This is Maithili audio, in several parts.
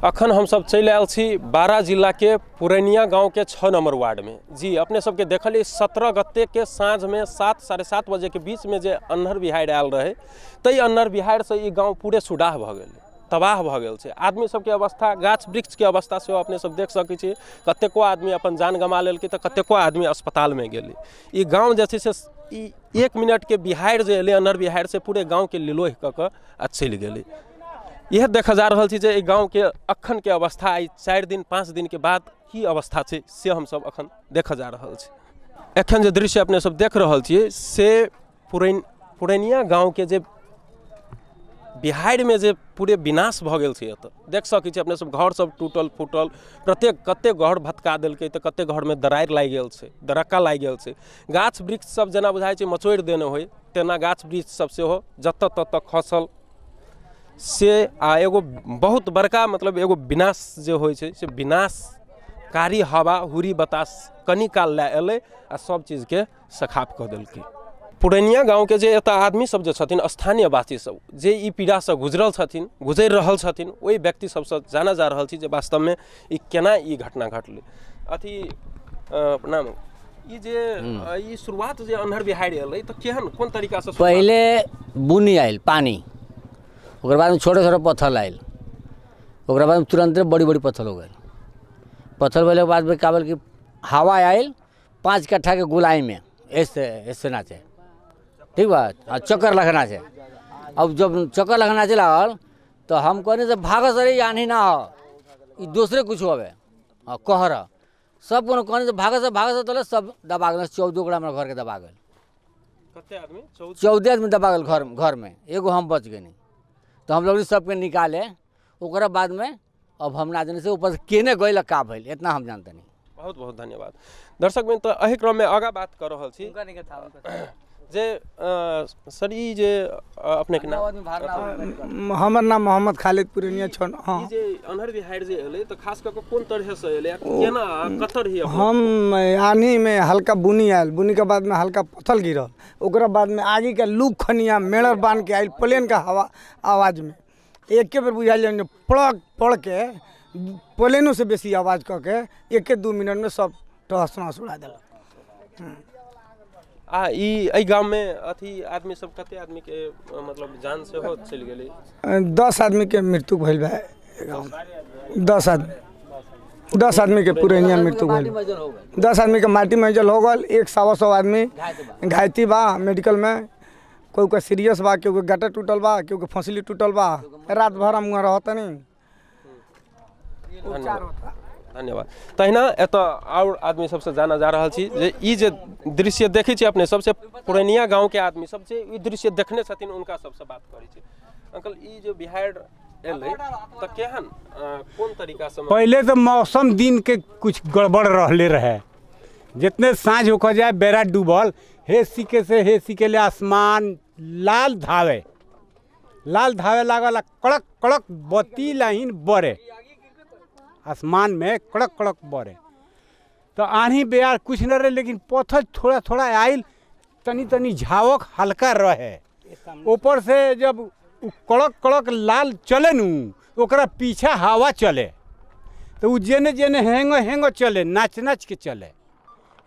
अखन हम सब चलि आयल छी बारा जिला के पुरैनिया गांव के 6 नंबर वार्ड में। जी अपने सबके देखलिए 17 गते के साँझ में 7 साढ़े 7 बजे के बीच में जे अन्हर बिहाड़ि आयल रहे, तै अन्हर बिहाड़ि से ई गाँव पूरे सुडाह भऽ गेलै, तबाह भऽ गेल छै। आदमी सबके अवस्था, गाछ वृक्ष के अवस्था सेहो अपने सब देख सकै छी। कतेको आदमी अपन जान गमा लेलकै तऽ कतेको आदमी अस्पतालमे गेलै। ई गाँव जे छै से ई 1 मिनट के बिहाड़ि जे एलै अन्हर बिहाड़ि से पूरे गाँवके लिलोहि कऽ कऽ आ चलि गेलै। इएह देखा जा रहल छै जे एहि गाँवके अखन के अवस्था आइ 4 दिन 5 दिन के बाद की अवस्था छै से हमसब अखन देखऽ जा रहल छी। एखन जे दृश्य अपने सब देख रहल छियै से पुरैनिया गाँवके जे बिहाड़िमे जे पूरे विनाश भऽ गेल छै। एतऽ देख सकै छी अपने सब, घर सब टूटल फूटल, प्रत्येक कतेक घर भतका देलकै तऽ कतेक घरमे दरारि लागि गेल छै, दरक्का लागि गेल छै। गाछ वृक्ष सब जेना बुझाइ छै मचोड़ि देने होइ तेना गाछ वृक्ष सब सेहो जतऽ ततऽ खसल से। आ एगो बहुत बड़का मतलब एगो विनाश जे होइ छै से विनाशकारी हवा हुरी बतास कनी काल लए एलै आ सब चीजके सखाप कऽ देलकै। पुरैनिया गाँवके जे एतऽ आदमी सब जे छथिन, स्थानीयवासी सब जे ई पीड़ासँ गुजरल छथिन, गुजरि रहल छथिन, ओहि व्यक्ति सबसँ जाना जा रहल छी जे वास्तवमे ई केना ई घटना घटलै। अथी नाम ई जे ई शुरुआत जे अन्हर बिहाड़ि एलै तऽ केहन कोन तरीकासँ? पहिले बुनी आयल पानी, ओकर बाद में छोटे छोटे पत्थर आयल, ओकरा बाद में तुरंते बड़ी बड़ी पत्थर हो गए। पत्थर भेलाके बाद में का भेल कि हवा आयल 5 कट्ठा के गोलाई में ऐसे ऐसे नाचे, ठीक बा, चक्कर लगा नाचे। अब जब चक्कर लगा नाचे लागल तो हम कहने से भागस अरे आनी ना हो, ई दूसरे कुछ होवे कहर सब कोनो कहने से भागस भागस तो सब दबा गए। 14 गोरा हमारा घर के दबा गए। कते आदमी? 14 आदमी दबा गए घर घर में, एगो हम बच गए नहीं। तो हम लोग सबके निकाले, ओकरा बाद में अब हम ना जाने से ऊपर केने गए का भइल, इतना हम जानते नहीं। बहुत बहुत धन्यवाद दर्शक मित्र। तऽ एहि क्रममे आगाँ बात कऽ रहल छी जे सर ई जे अपने के नाम? हमर नाम मोहम्मद खालिद पुरैनिया छन। हाँ, ई जे अन्हर बिहाड़ि जे एलै तऽ खास कऽ कोन तरह से एलै, केना कतऽ रही? हम आन्ही में हल्का बुनी आयल, बुनी के बाद में हल्का पत्थर गिरल, ओकरा बाद में आगे के लू खनिया मेड़र बांध के आयल प्लेन का हवा आवाज में एके बेर बुझायल पड़क पड़ के प्लेनों से बेसी आवाज कऽ के 1-2 मिनट में सब तहस नहस उड़ा देलक। आ ई एहि गाँवमे अथी आदमी सब कते आदमी के मतलब जान सेहो चलि गेलै? 10 आदमी के मृत्यु भेल बा गाँव, 10 आदमी, 10 आदमी के पुरैनिया मृत्यु भेल, 10 आदमी के माटी में जल हो गल, 125 आदमी घायती बा मेडिकल में, कोई के सीरियस बा, केहू के गाटा टूटल बा, केहू के फसली टूटल बा। रात भर हम वहाँ रहत नहीं। धन्यवाद। तहिना एतऽ आओर आदमी सबसँ जाना जा रहल छी जे ई जे दृश्य देखै छी अपने सबसे पुरैनिया गाँवके आदमी सब जे ई दृश्य देखने छथिन उनका सबसँ बात करै छी। अंकल ई जे बिहाड़ि एलै तऽ केहन कोन तरीकासँ? पहले तो मौसम दिन के कुछ गड़बड़ रहले रहे, जितने साँझ होकर जाए बेरा डूबल हे सीके से हे सीके ले आसमान लाल धावे, लाल धावे लागल, कड़क कड़क बत्ती लाइन बरे आसमान में, कड़क कड़क बरे। तो आन्ही बेयार कुछ न रहे, लेकिन पत्थर थोड़ा थोड़ा आयल, तनी तनी झावक हल्का रहे। ऊपर से जब कड़क कड़क लाल चले नू ओकरा पीछा हवा चले, तो उ जेने जेने हेंगो हेंगो चले, नाच नाच के चले,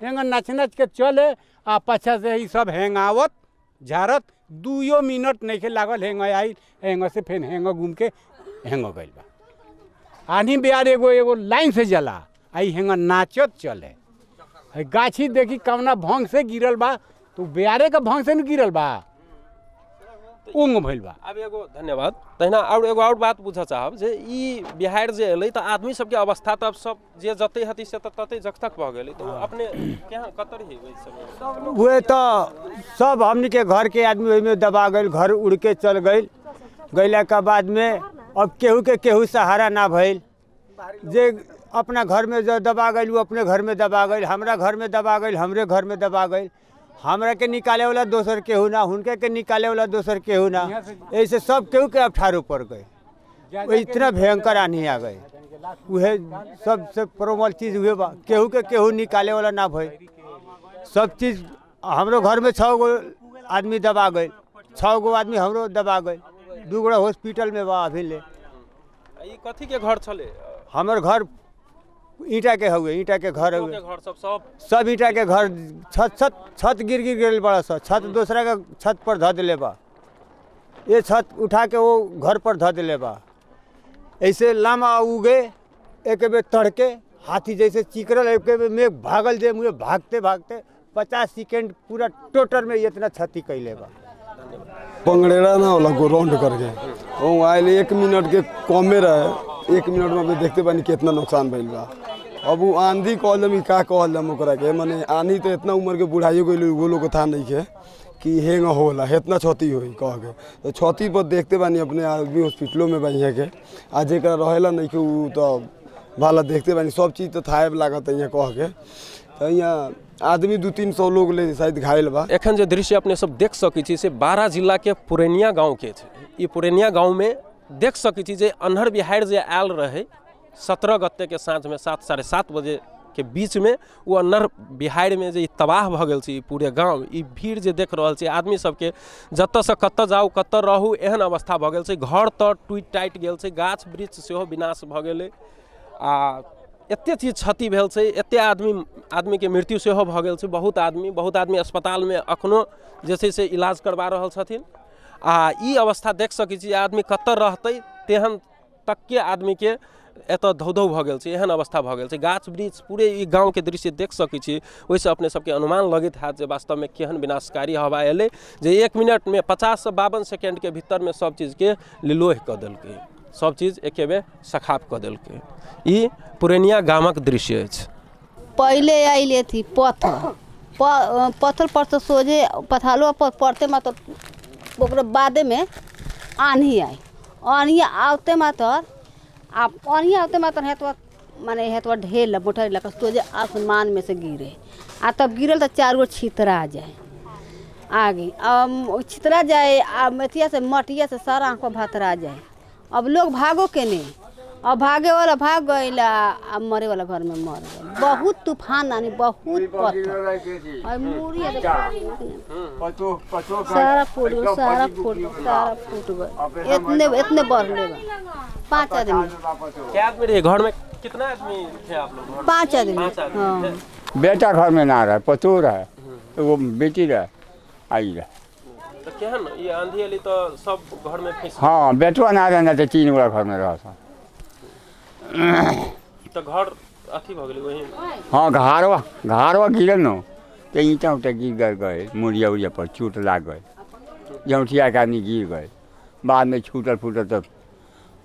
हेंगो नाच नाच के चले आ पाछा से ही सब हेंगावत झारत 2 मिनट नहीं लागल, हेंगो आयल हेंगो से फिर हेंगो घूम के हेंगो गइल बा। आन्ही बिहार एगो एगो लाइन से जला आई हेंगा नाचत चले। गाछी देखी कवना भंग से गिरल बा, तो बिहारे के भंग से न गिरल बा, उंग भइल बा। अब एगो धन्यवाद। तहिना और एगो और बात पूछऽ चाहब जे ई बिहाड़ि जे एलै तऽ आदमी सबके अवस्था तब सब जे जते हती से तते जगतक भऽ गेलै, तऽ अपने केहन कतऽ रही ओहि समय? उहे तऽ सब हमनी के घर के आदमी ओहिमे दबा गेल, घर उड़ के चल गइल। गइला के बाद में अब केहू के केहू सहारा ना भइल, जे अपना घर में जो दबा गइल वो अपने घर में दबा गइल, हमरा घर में दबा गइल, हमरे घर में दबा गइल। हमरा के निकाले वाला दोसर केहू ना, हुनके के निकाले वाला दोसर केहू ना, ऐसे सब केहू के अठारो पड़ गए। इतना भयंकर आन्ही आ गए, उहे सबसे प्रबल चीज़ उहे बा, केहू के केहू निकाले वाला ना भइल। सब चीज़ हमरो घर में 6 गो आदमी दबा गए, 6 गो आदमी हमरो दबा गए, 2 गोरा हॉस्पिटल में बा अभी ले। ई कथी के घर छले? हमर घर ईंटा के हुए, ईंटा के घर हुए, घर सब सब सब ईंटा के घर। छत छत छत गिर गिर गेल बड़ा सा, छत दूसरा के छत पर धऽ देले बा, ये छत उठा के वो घर पर धऽ देले बा। ऐसे लामा उगे एक बेर तड़के हाथी जैसे चिकरल, एक बेर मेघ भागल जे मुझे भागते भागते 50 सेकेंड पूरा टोटर में इतना क्षति कैले बा। पंगड़ेरा ना होला राउंड करके वो आयल 1 मिनट के कमे रहे, 1 मिनट में अपने देखते बानी कितना नुकसान भइल बा। अब वो आंधी कहल जम का कहल जम ओकरा के, माने आंधी तो इतना उम्र के बुढ़ाइयो गइल वो लोग था नहीं के कि हेंग होला इतना क्षति होई कह के। तो क्षति पर देखते बानी अपने आदमी हॉस्पिटलों में बा यहाँ के, आ जेकरा रहेला नहीं के उ तो भाला देखते बानी सब चीज़ तो थायब लागत है यहाँ कह के। तो यहाँ आदमी 200-300 लोग ले शायद घायल बा। एखन जे दृश्य अपने सब देख सकै छी से 12 जिला के पुरैनिया गाँव के छै। ई पुरैनिया गाँव में देख सकै छी जे अन्हर बिहाड़ि जे आयल रहे 17 गते के साँझ में 7 साढ़े 7 बजे के बीच में, वो अन्हर बिहाड़ि में जे तबाह भऽ गेल छै ई पूरे गाँव। ई भीड़ जे देख रहल छै आदमी सबके जतऽसँ कतऽ जाउ कतऽ रहू एहन अवस्था भऽ गेल छै। घर तऽ टूटि टाटि गेल छै, गाछ वृक्ष सेहो विनाश भऽ गेलै आ एते चीज क्षति भेल छै। एते आदमीके मृत्यु सेहो भऽ गेल छै। बहुत आदमी अस्पतालमे अखनो जे छै से इलाज करबा रहल छथिन। आ ई अवस्था देख सकै छी आदमी कतऽ रहतै तेहन तकके आदमीके एतऽ धौ धौ भऽ गेल छै, एहन अवस्था भऽ गेल छै। गाछ वृक्ष पूरे ई गाँवके दृश्य देख सकै छी, ओहिसँ अपने सबके अनुमान लगैत हैत जे वास्तवमे केहन विनाशकारी हवा एलै जे 1 मिनटमे 50 से 52 सेकेंडके भीतरमे सब चीजके लिलोह कऽ देलकै, सब चीज एके बेर सखाप कऽ देलकै। ई पुरैनिया गामक दृश्य अछि। पहले आइले थी पत्थर पत्थर पर से सोझे पथालो पर पड़ते मात्र ओकरा बादे में आन्ही आई, आन्ही आवते मात्र आ आन्ही आवते मात्र हेतवा माने हेतवा ढेर मोटा लगा सोझे आसमान में से गिरे आ तब गिरल तो चारू ओर छितरा जाए आगे, छितरा जाए आ मेथिया से मटिया से सारा आँख भतरा जाए। अब लोग भागो के नहीं, अब भागे वाला भाग गइल आ मरे वाला घर में मर गए। बहुत तूफान आनी, बहुत पत्थर और मूरी सारा फूट गए, सारा फूट सारा फूट गए। इतने इतने बढ़ले बा 5 आदमी। क्या आदमी रहे घर में? कितना आदमी थे आप लोग? 5 आदमी। हाँ। बेटा घर में ना रहे, पतोह रहे, वो बेटी रहे, आई रहे। तो केहन ये आंधी अली तो सब घर में फंस। हाँ बेटवा ना रहना तो 3 गोरा घर में रहा था। तो घर अथी भ गेलै वही। हाँ घारवा घारवा गिरल न तो ईंटा उटा गिर गए, मुड़िया उड़िया पर चोट लाग गए, जौठिया के आदमी गिर गए। बाद में छूटल फूटल तो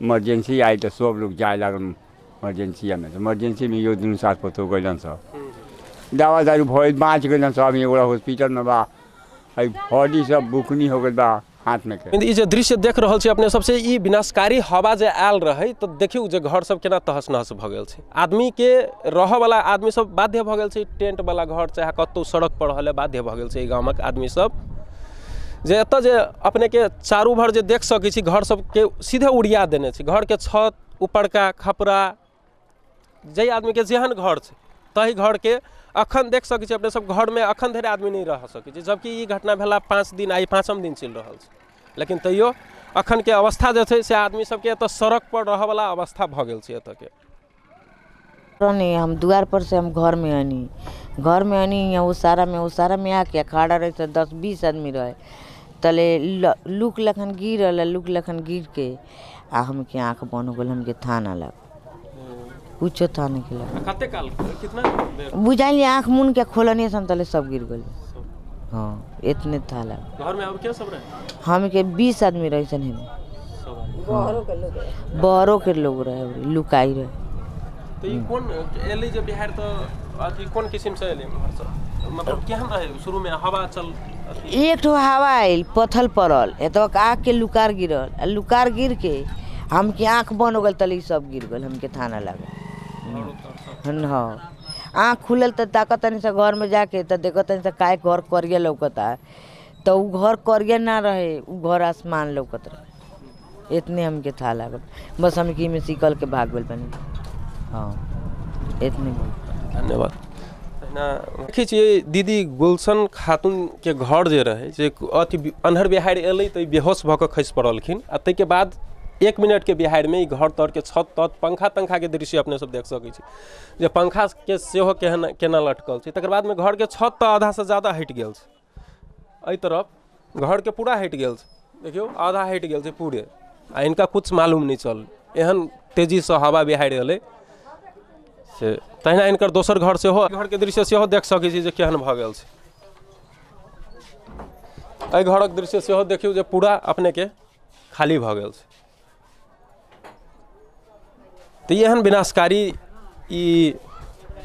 इमरजेंसी आई तो सब लोग जाए लागल इमरजेंसी में। तो इमरजेंसी में यो दुनू साथ पतो गलन सब दवा दारू भइल बाँच गलन सब। एगो हॉस्पिटल में बा, हड्डी सब बुकनी हो गई बा हाथ में के। ई जे दृश्य देख रहल छी अपने सबसे, ई विनाशकारी हवा जे आयल रहे तो देखियौ जे घर सब केना तहस नहस भऽ गेल छै। आदमी के रहऽ वाला आदमी सब बाध्य भऽ गेल छै टेंट वाला घर चाहे कतौ सड़क पर रहले बाध्य भऽ गेल छै। गामक आदमी सब जे एतऽ जे अपने के चारू भर जे देख सकै छी घर सबके सीधे उड़िया देने छै। घर के छत उपरका खपरा जाहि आदमी के जेहन घर छै तही घर के अखन देख सकै छी अपने सब घर में अखन धरि आदमी नहीं रह सकै छै। जबकि ई घटना भेला 5 दिन, आइ 5म दिन चलि रहल छै, लेकिन तैयो अखन के अवस्था जे छै से आदमी सबके एतऽ सड़क पर रहऽवला अवस्था भऽ गेल छै। एतऽ के नहीं, हम द्वार पर से हम घर में आनी, घर में आनी यहाँ उसारा में आके खड़ा रहे तो 10-20 आदमी रहे तले लुक लखन गिरल, लुक लखन गिर के आ हमके आँख बंद हो गल, हमके थाना लग कुछो था नहीं के कते काल कितना बुझाइल आँख मुन के खोलनी हम तले सब गिर गल। हाँ इतने था लग। घर में अब क्या सब रहे? हम के 20 आदमी रहे सन, बहरों के लोग रहे, लुकाई रहे। तो ये कौन एली जब बिहार तो अथी कौन किस्म से एली मतलब केहन रहे शुरू में हवा चल? एक ठो हवा आयल, पत्थर पड़ल, एतऽ आँख के लुकार गिरल, लुकार गिर के हमके आँख बंद हो गल तले सब गिर गल, हमके थाना लागल। हाँ आँख खुलल तो ताकत तनी से घर में जाके तो देखत तनी से काय घर करिया लौकता, तो उ घर करिया ना रहे, उ घर आसमान लौकत रहे। इतने हमके था लागल बस, हमके में सिकल के भाग गल बनी। हाँ इतने। धन्यवाद। देखै छियै दीदी गुलशन खातून के घर जे रहे जे अथी अन्हर बिहाड़ि एलै तऽ बेहोश भऽ कऽ खसि पड़लखिन आ ताहिके बाद 1 मिनट के बिहाड़िमे ई घर तर के छत तत पंखा तंखा के दृश्य अपने सब देख सकै छी जे पंखा के सेहो केहन केना लटकल छै। तकर बादमे घर के छत तऽ आधा से ज़्यादा हटि गेल छै, एहि तरफ घर के पूरा हटि गेल छै, देखियौ आधा हटि गेल छै पूरे, आ इनका कुछ मालूम नहीं चल, एहन तेजीसँ हवा बिहाड़ि एलै से। तहिना इनकर दोसर घर सेहो, घर के दृश्य सेहो देख सकै छी जे केहन भऽ गेल छै। एहि घरक दृश्य सेहो देखियौ जे पूरा अपने के खाली भऽ गेल छै। तऽ एहन विनाशकारी ई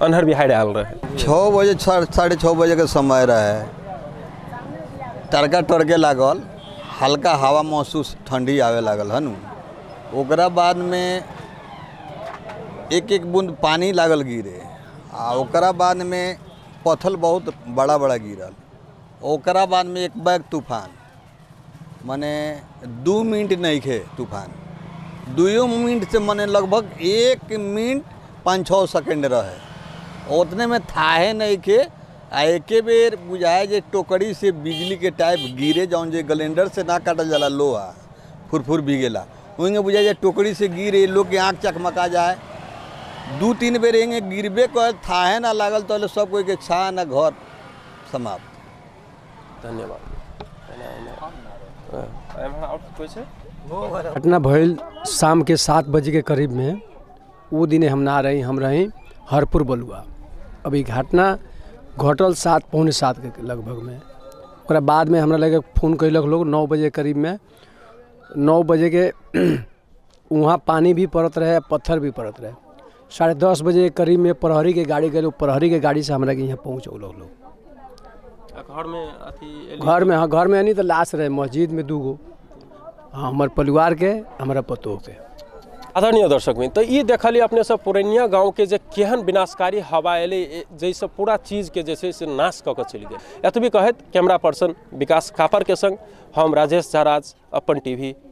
अन्हर बिहाड़ि आयल रहै। 6 बजे 6:30 बजे के समय रहे, तड़का टड़के लागल, हल्का हवा महसूस ठंडी आवे लागल हन। ओकरा बाद में एक एक बूंद पानी लागल गिरे, आ ओकरा बाद में पत्थर बहुत बड़ा बड़ा गिरल। ओकरा बाद में एक बैग तूफान, माने 2 मिनट नहीं खे तूफान, 2 मिनट से माने लगभग 1 मिनट 5-6 सेकेंड रहे, उतने में थाहे नहीं खे। आ एके बेर बुझाए जे टोकरी से बिजली के टाइप गिरे, जौन जे ग्लेंडर से ना काटल जाला लोहा फुरफुर भीगेला, वहीं बुझाए जे टोकरी से गिरे, लोग के आँख चकमका जाए। 2-3 बेर एंगे गिरबे कर, थाहे ना लागल तो सब कोई के छा ना घर समाप्त। धन्यवाद। घटना भइल शाम के 7 बजे के करीब में, वो दिन हम ना रही, हम रही हरपुर बलुआ। अभी घटना घटल 7:45 के लगभग में। ओकरा बाद में हमरा लगे फोन कैलक लोग 9 बजे करीब में, 9 बजे के वहाँ पानी भी पड़त रहे, पत्थर भी पड़त रहे। 10:30 बजे के करीब में प्रहरी के गाड़ी गए, प्रहरी के गाड़ी से हमरा के यहाँ पहुँचौलक लोग। घर में अथी घर में, हाँ घर में नहीं तो लाश रहे मस्जिद में 2 गो, हाँ हमार परिवार के, हमारा पतोह के। आदरणीय दर्शक में तो ये देखलिए अपने सब पुरैनिया गाँव के जे केहन विनाशकारी हवा एलै, जैसे पूरा चीज़ के जे छै से नाश कऽ के चलि गेल। एतबी कहैत कैमरा पर्सन विकास कापर के संग हम राजेश झा राज, अपन टीवी।